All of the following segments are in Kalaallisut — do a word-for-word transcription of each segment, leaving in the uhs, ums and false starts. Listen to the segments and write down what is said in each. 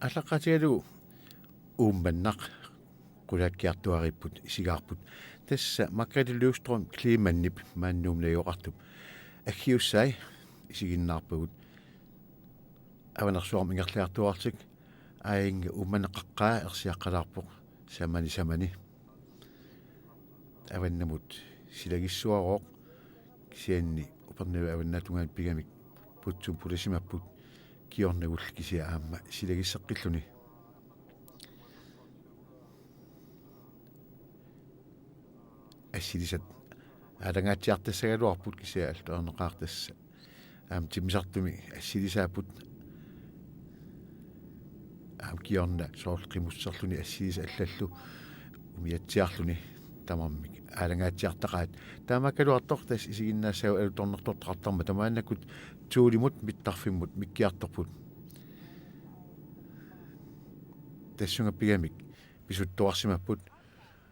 Aallaqqaatigalugu Uummannaq qulaakkiartuariipput isigaarput. Tassa Margrethe Løvstrøm Kleemannip maani Nuummi najugaqartup aggiussai isiginnaarpagut. Avanersuarmi ingerlaartuarlutik aajuna Uummannaq qaqqaa ersiaqqalaarpoq samani samani. Avannamut silagissuarooq, kisianni Upernaviup avannaatungaani pigamik putsum pulasimapput, kingornagulli kisianni aamma silagisseqqilluni. Assilisat aalangaatsiartassagaluarput, kisianni alluarneqaartassa aamma timmisartumi assilisaapput. Aamma kingorna soorlu qimusserluni assilisat allallu umiatsiarluni tamarmik aalangaatsiartaqaat. Taamaakkaluartoq tassa isiginnaassaagut alutornartortaqartarmata, maannakkut Thulemut mittarfimmut mikkiartorput. Tassunga pigamik pisuttuarsimapput,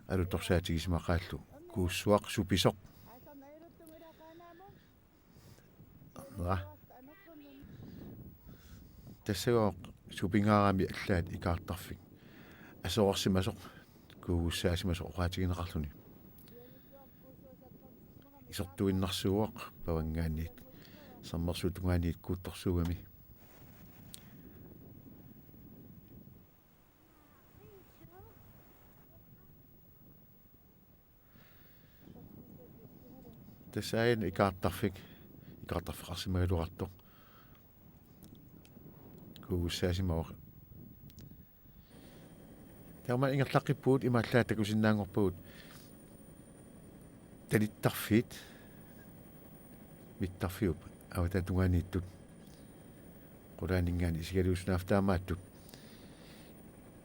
alutorsaatigisimaqaallu kuussuaq supisoq. Naa. Tassagooq supingaarami allaat ikaartarfik aserorsimasoq, kuugussaasimasoq oqaatigineqarluni. Isertuinnarsuuvoq pavanngaanniit, sermersuup tungaaniit kuuttorsuugami. Tassa aajuna ikaartarfik, ikaartarfeqarsimagaluartoq. Kuugussaasimavoq. Taama ingerlaqqippugut, imaallaat takusinnaanngorpagut talittarfiit mittarfiup avataata tungaaniittut. Qulaaninngaanniit isigalugu sunaaffa taamaattut.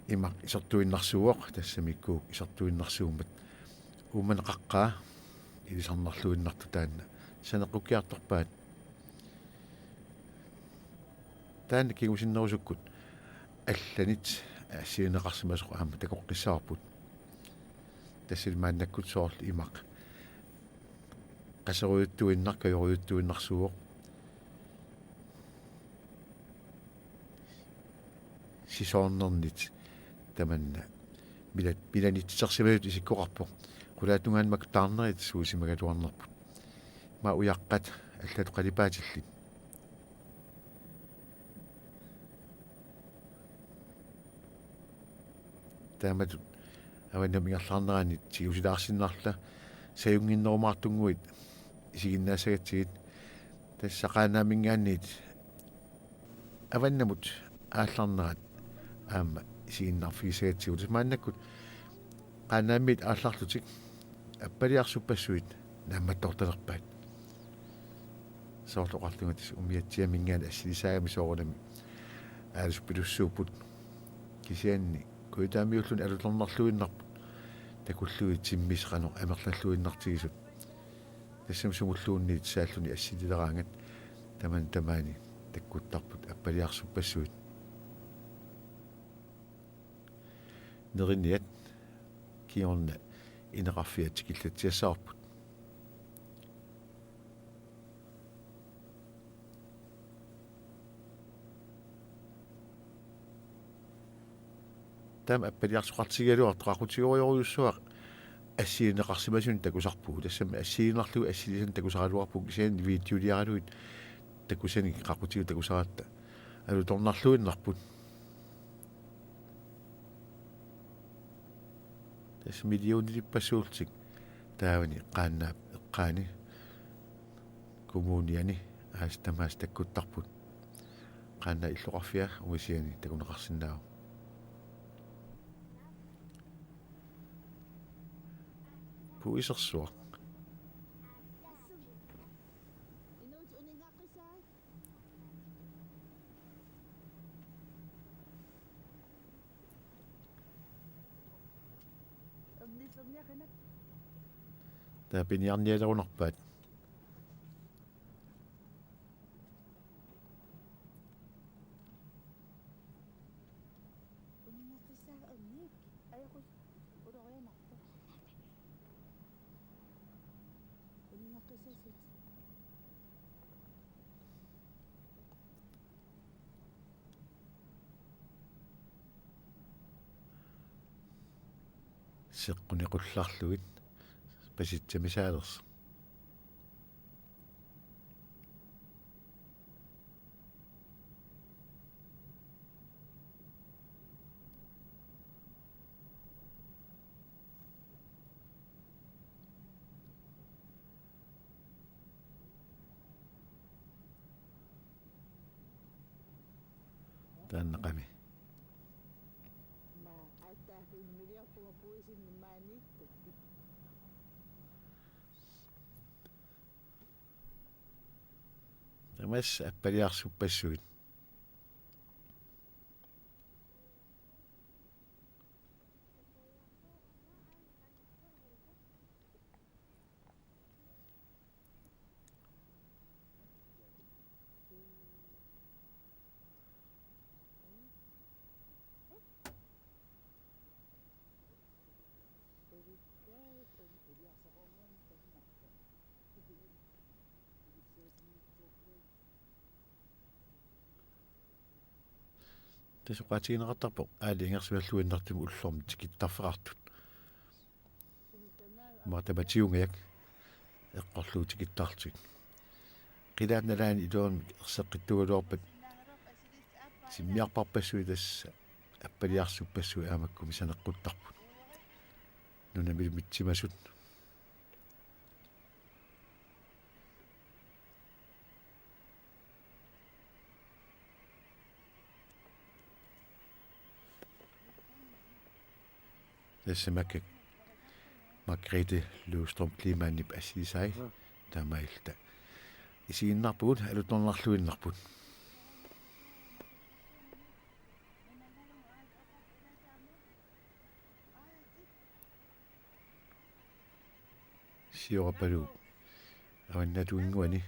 Imaq isertuinnarsuuvoq, tassami kuuk isertuinnarsuummat. Uummannaq qaqqaa ilisarnarluinnartoq taanna saneqqukkiartorpaat. Taanna kingusinnerusukkut allanit assigineqarsimasoq aamma takoqqissavarput. Tassani maannakkut soorlu imaq qaserujuttuinnaq, kajorujuttuinnarsuuvoq. Sisoornernit tamanna milat, milanitsitersimasut isikkoqarpoq. Qulaatungaani makku taarnerit suusimagaluarnerput. Ima ujaqqat allatut qalipaatillit. Taamatut avannamut ingerlaarnerani tigusilaarsinnarluta sajunnginnerumaartunnguit isiginnaassagatsigit. Tassa Qaanaaminngaanniit avannamut aallarnerat aamma isiginnaarfigissagatsigu. Tassa maannakkut Qaanaamiit aallarlutik appaliarsuppassuit naammattortalerpaat. Soorlu oqarlunga tassa umiatsiaminngaanniit assilisaagami soorunami aalasuppilussuupput. Kisianni kujataamiulluni alutornarluinnarput. Takullugit timmisat qanoq amerlalluinnartigisut. Tassami sumulluunniit saalluni assilileraangat tamanna tamaani takkuttarput appaliarsuppassuit. Neriniat kingorna ineqarfiat tikillatsiassavarput. Taama appaliarsoqartigigaluartoq, qaqutigoorujussuaq assilineqarsimasunik takusarpugut. Tassami assiliinnarlugu assilisanik takusaraluarpugut, kisianni videoliaralugit takusanik qaqutigut takusaratta alutornarluinnarput. Tassa millionilippassuullutik taavani Qaannaap eqqaani kommuniani aasiit tamaasa takkuttarput. Qaanaap illoqarfia ungasiani takuneqarsinnaavoq. Puisersuaq. Taava piniarnialerunarpaat. Seqquniqullarlugit pasitsamisaalersoq. Taannaqami. Tamassi appaliarsuppassuit. Tassa oqaatigineqartarpoq aali ingersualluinnartumik ullormut tikittarfeqartut. Immaqa tamatigut eqqorlugu tikittarlutik. Qilaat nalaani iluamik erseqqittuugaluarpat simmiarparpassuit tassa appaliarsuppassuit aamma makku saneqquttarput. Nunamilu mitsimasut. Tassa makku Margrethe Løvstrøm Kleemannip assilisai taamaalilluta. Isiginnarpugut alutornarluinnarput. Siorapalu avannatuinnguani.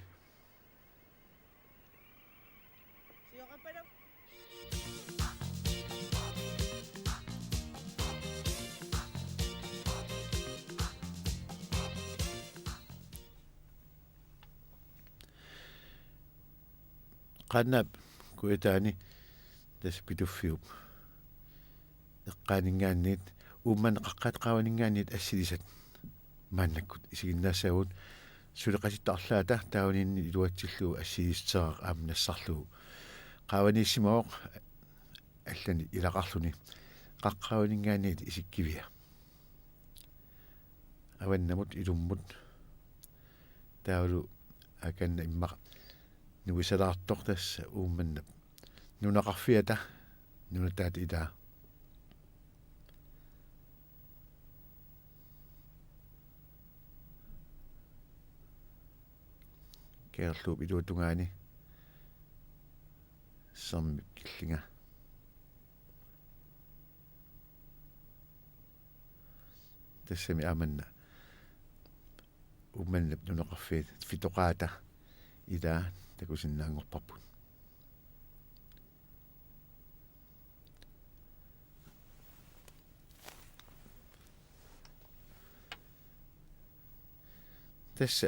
Qaannap kujataani tassa Pituffiup eqqaaninngaanniit Uummannap qaqqat qaavaninngaanniit assilisat maannakkut isiginnaassavagut. Suleqatitta arlaata taavaniinni iluatsillugu assiliissuteqaraq aamma nassarlugu qaavaniissimavoq, allanik ilaqarluni qaqqaavaninngaanniit isikkivia. Avannamut ilummut taavalu akanna immaqa nuisalaartoq tassa Uummannap nunaqarfiata nunataata ilaa. Kangerluup iluatungaani sermip killinga. Tassami aamanna Uummannap nunaqarfiata fitoqaata ilaa takusinnaanngorparput. Tassa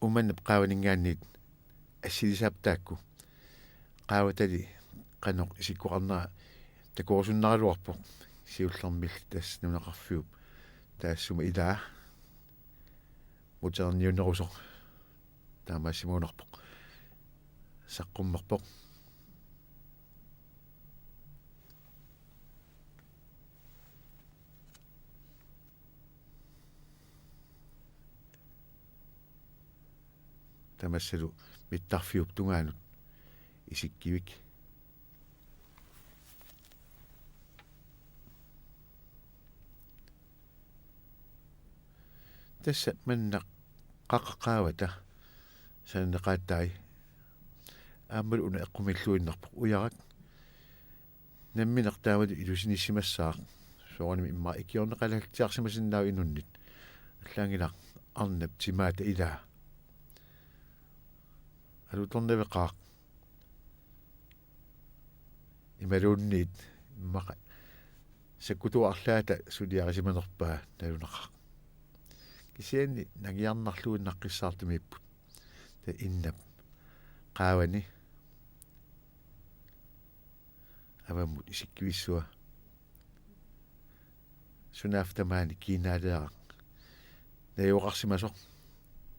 Uummannap qaavaninngaanniit assilisaappat taakku qaavatali qanoq isikkoqarnera takorusunnaraluarpoq, siullermilli tassa nunaqarfiup taassuma ilaa muterniunerusoq taamaasimagunarpoq. Saqqummerpoq. Tamassalu mittarfiup tungaanut isikkivik. Tassa manna qaqqat qaavata sananeqaatai. Aammalu una eqqumiilluinnarpoq ujarak. Nammineq taamaattut ilusinissimassaaq. Soorunami immaqa ikiorneqalatsiarsimasinnaavoq inunnit. Allaanngilaq arnap timaata ilaa. Alutornaveqaaq. Imaluunniit immaqa sakkutuut arlaata suliarisimanerpaa nalunaqaaq. Kisianni nangiarnarluinnaqqissaartumiipput. Taava innap qaavani avammut isikkivissua. sunaaffa tamaani kiinaaleeraq najugaqarsimasoq.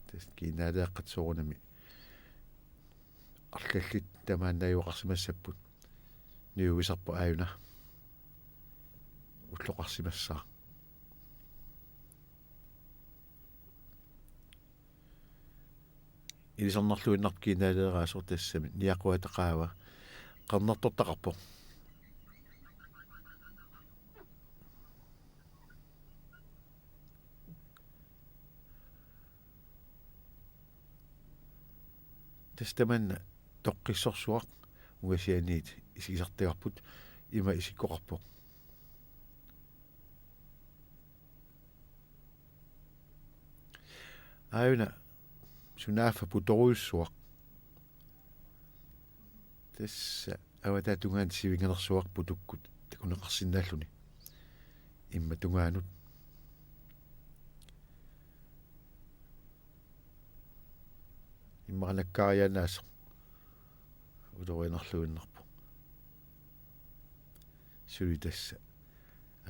Tassa kiinaaleeqqat soorunami arlallit tamaani najugaqarsimassapput. Nujuisarpoq aajuna ulloqarsimassaaq. Ilisarnarluinnarpoq kiinaaleeraasoq, tassami niaquata qaava qernertortaqarpoq. Tassa tamanna toqqissorsuaq ungasianiit isigisartagarput, ima isikkoqarpoq. Aajuna sunaaffa putorujussuaq. Tassa avataa tungaanut sivinganersuaq putukkut takuneqarsinnaalluni. Imma tungaanut. Immaqa nakkaariaannaasoq utorinarluinnarpoq. Suli tassa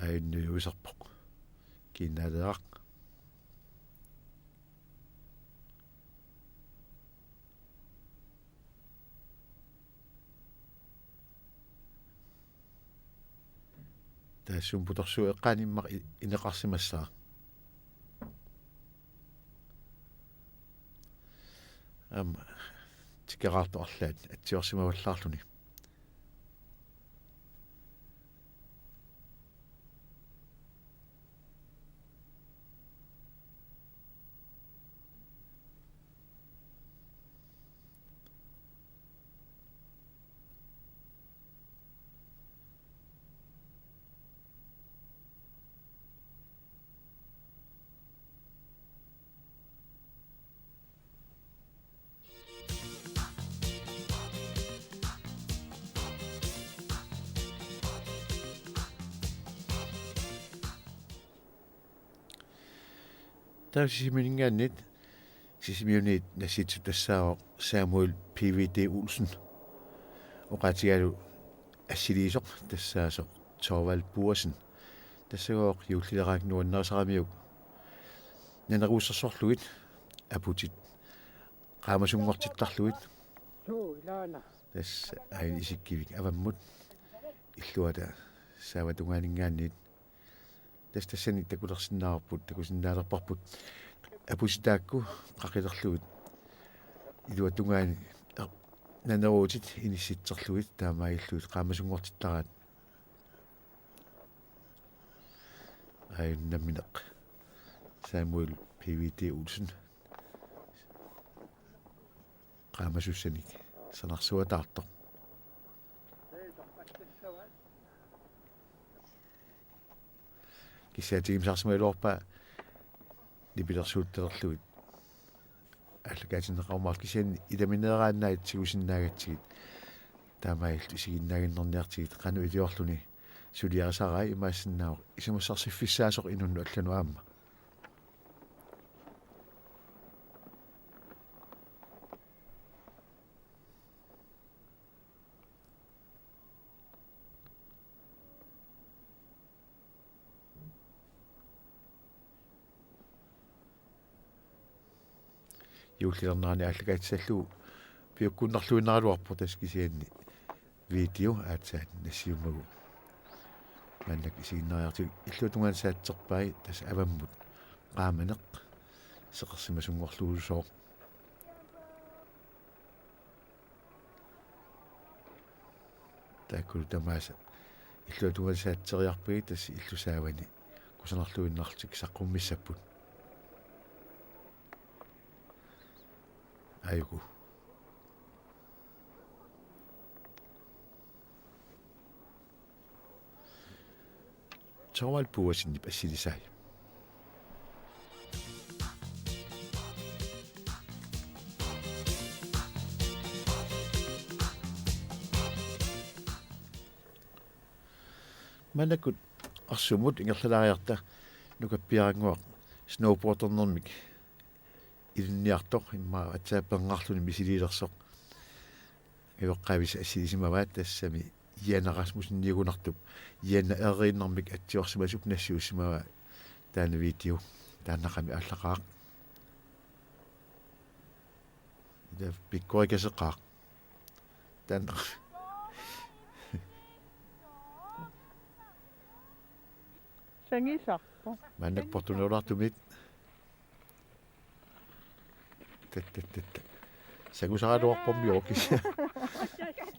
aajuna nujuisarpoq. Kiinaaleeraq. Taassuma putorsuup eqqaani immaqa i-, ineqarsimassaaq. Aamma tikeraartoq arlaat atsiorsimavallaarluni. Taava Sisimiuninngaanniit, Sisimiuniit nassitsisut tassaavoq Samuel P V D Olsen. Oqaatigalugu assiliisoq tassaasoq Thorvald Burresen. Tassagooq juullileraangat nuannarisaramiuk naneruussersorlugit aputit qaamasunngortittarlugit. Tassa aajuna isikkivik avammut illuata saava tungaaninngaanniit. Tassa tassani takulersinnaavarput, takusinnaalerparput aputit taakku qaqilerlugit iluata tungaani, er, naneruutit inissitserlugit taamaalillugit qaamasunngortittaraat. Aajuna nammineq Samuel P V D Olsen qaamasussanik sanarsuataartoq. Kissaatigisaarsimagaluarpaa nipilersuuttalerlugit aallakaatinneqarumaarlugit, kisianni ilamineeraannaat tigusinnaagatsigit taamaalillutit isiginnaaginnarniartigit qanoq iliorluni suliarisarai. Imaassinnaavoq isumassarsiffissaasoq inunnut allanut aamma. Juullilernerani aallakaatissallugu piukkunnarluinnaraluarpoq, tassa kisianni video aatsaat nassiummagu maannakkut isiginnaariartigu. Illuata tungaanut saatserpai, tassa avammut qaamaneq seqersimasunngorluusooq. Taakkulu tamaasa illuata tungaanut saatseriarpagit, tassa illup saavani kusanarluinnarlutik saqqummissapput. Aajuku. Thorvald Burresenip assilisai. Maannakkut Arsumut ingerlalaariarta nukappiarannguaq snowboardernermik ilinniartoq, immaqa aatsaat pernarluni misiliilersoq. Eqqaavis assilisimavaat, tassami Janne Rasmussen niugunartup Janne Eeriinnarmik atsiorsimasup nassiussimavaa taanna video. Taannaqami aallaqaaq. Ila pikkorikaseqaaq. Taanna. Sangisarpoq. Maannakkut portunerulaartumik. Tat, tat, tat, tat. Sangusaraluarpormi ookis.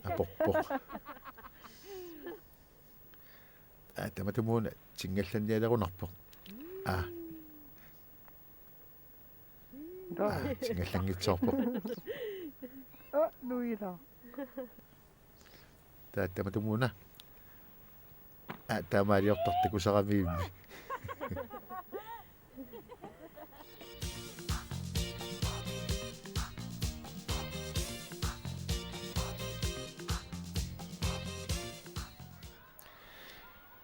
Aporpoq. Aa, tamatumuuna tingallannialerunarpoq. Aa. Aa, tingallanngitsoorpoq. Oh, nuila. Taa, tamatumuuna. Aa, taamaaliortartoq kusaramiimmi.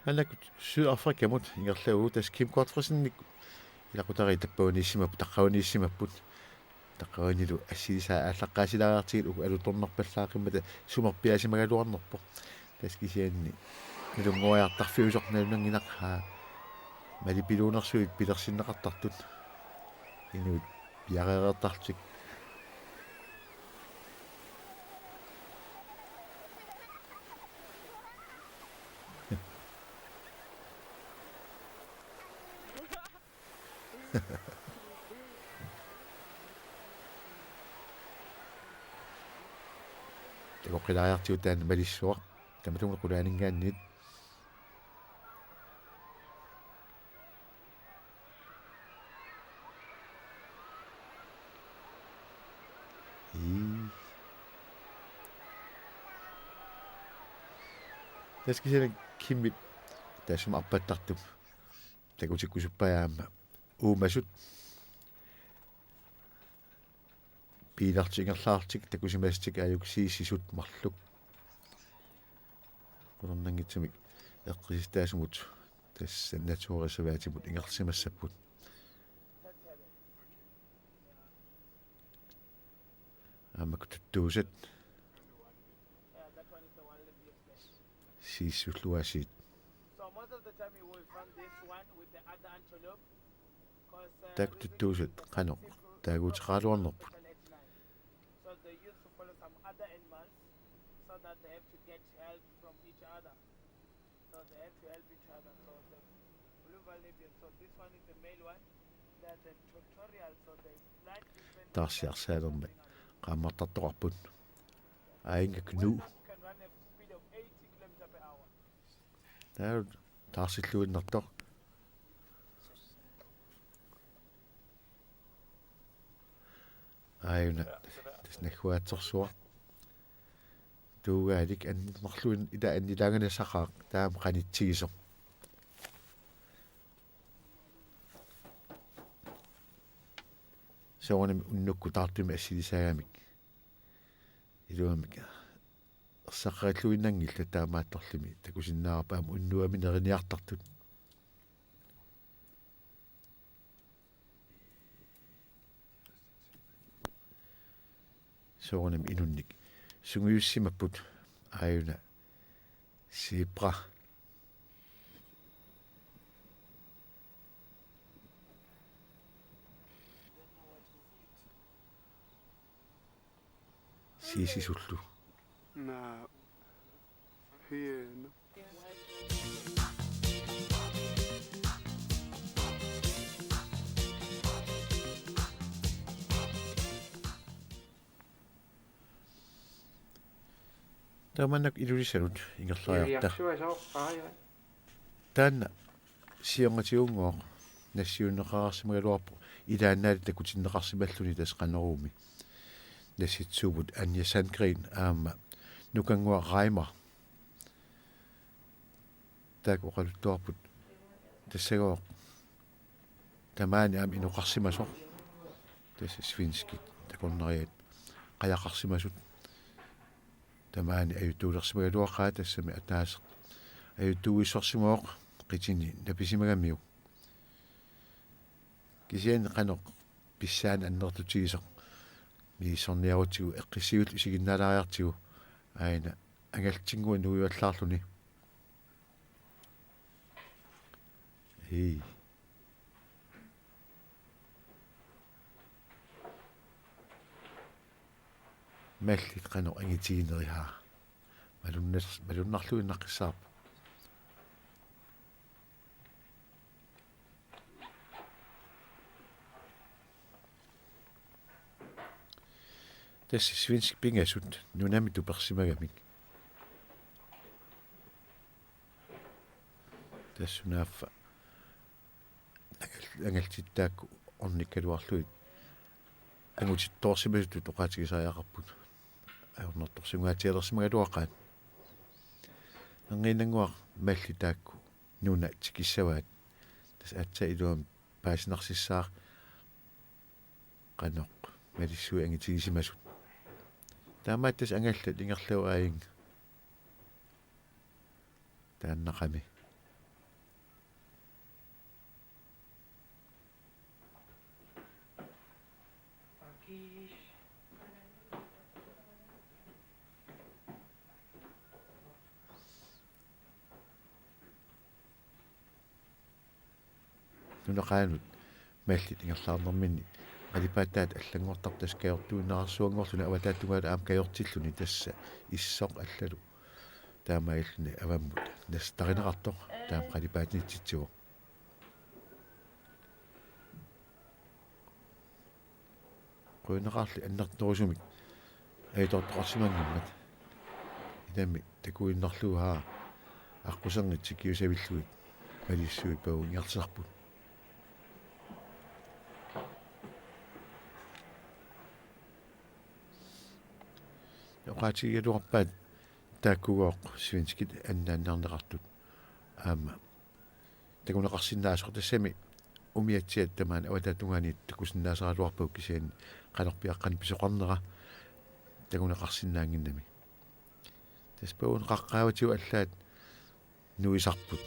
Maannakkut Sydafrikamut ingerlavugut, tassa Kim Godtfredsenik ilaqutariit tappavaniissimapput, taqqavaniissimapput. Taqqavanilu assilisaa aallaqqaasilaariartigit uku alutornarpallaaqimmata sumerpiaasimagaluarnerpoq. Tassa kisianni nalunngoriartarfiusoq nalunannginnaq, aa, malipiluunersuit pilersinneqartartut. Inuit piareereertarlutik. Takoqqilaariartigu taanna malissuaq. Tamatumuuna qulaaninngaanniit. Ii. Tassa kisianni Kimmip taassuma arpattartup takutikkusuppai aamma uumasut biilertik ingerlaartik takusimasatik aajuku siisisut marluk. Qularnanngitsumik eqqissitaasumut tassa naturreservatimut ingerlasimassapput. Aamma tuttuusat. Siissulluaasiit. Taakku tuttuusat qanoq taaguuteqaraluarnerput. So they used to follow some other animals so that they have to get help from each other. So they have to help each other. So the blue Libyan, so this one is the male one. There's a tutorial, so they fly different. Taarsiarsaalermat qaammartartoqarput. Ainga Knu. Can run a speed of eighty kilometer per hour. Taa taarsilluinnartoq. Aajuna tassa nagguaatsorsuaq. Tuugaalik annerluin ila annilaanganissaqaaq taama qanitsigisoq. Soorunami unnukkut taartumik assilisaagamik. Iluamik ersaqqarilluinnanngillat taamaattorlumi takusinnaavarput aamma unnuami neriniartartut. Soorunami inunnik sungiussimapput aajuna zebra. Siisisullu. Naa. Hieno. Tamannak Ilulissanut ingerlariarta. Taanna siornatigunngooq nassiunneqarsimagaluarpoq ilaannaali takutinneqarsimalluni tassa Qanoruumi. Nassitsuupput Anja Sandgreen aamma Nukannguaq Reimer. Taakku oqaluttuarput tassagooq tamaani aamma inoqarsimasoq. Tassa svenskit takornariat qajaqarsimasut. Tamaani ajutuulersimagaluaqaat tassami ataaseq ajutuuissorsimavoq qitini napisimagamiuk. Kisianni qanoq pissaaneq annertutigisoq misissorniarutsigu eqqissivillu isiginnaalaariartigu aajuna Angaltinnguaq nuivallaarluni. Hii. Mallit qanoq angitiginerihaa. Malunnars-, malunnarluinnaqqissaarpoq. Tassa svenskit pingasut nunami tupersimagamik. Tassa naaffa angal-, angaltit taakku ornikkaluarlugit angutittoorsimasutut oqaatigisariaqarput. Ajornartorsiungaatsialersimagaluaqaat. Angiinnannguaq mallit taakku nuna tikissavaat. Tassa aatsaat iluamik paasinarsissaaq qanoq malissui angitigisimasut. Taamaattoq tassa angallat ingerlavoq aajinga. Taannaqami. Nunaqaanut mallit ingerlaarnerminni qalipaataat allanngortarput, tassa kajortuinnarsuanngorluni avataata tungaanut aamma kajortilluni, tassa issoq allallu taamaalilluni avammut nassarineqartoq taama qalipaatinnitsitsivoq. Qujanaqaarli annertoorusumik ajutoortoqarsimanngimmat. Ilami takuinnarlugu haa aqquserngit tikiusavillugit malissuit pavunngertisarput. Oqaatigigaluarpaat taakkugooq svenskit annaanneqartut aamma takuneqarsinnaasoq, tassami umiatsiat tamaani avataata tungaaniit takusinnaasaraluarpagut kisianni qanorpiaq qanoq pisoqarnera takuneqarsinnaannginnami. Tassa pavun qaqqaavatigut allaat nuisarput.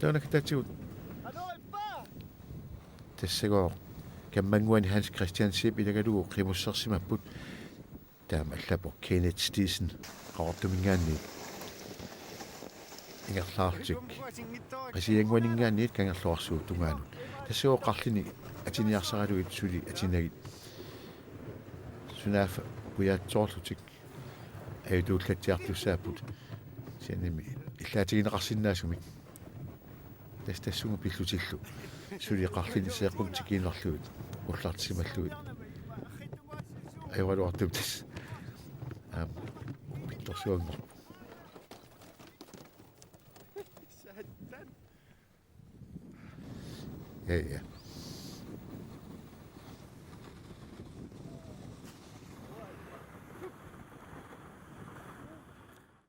Taanna kitaatigut. Tassagooq kammannguani Hans Christian Zeeb ilagalugu qimussersimapput. Taama allappoq Kenneth Steensen Qaqortuminngaanniit ingerlaarlutik Qasigiannguaninngaanniit Kangerluarsuup tungaanut. Tassagooq qarlini atiniarsaralugit suli atinagit sunaaffa pujaatsoorlutik ajutuullatsiartussaapput. Kisiannimi illaatigineqarsinnaasumik. Tassa tassunga pillutillu suli qarlini seeqqumut tikiinnarlugit ullartisimallugit. Ajoraluartumik tassa aamma uppittorsuanngorpoq. Ja, ja.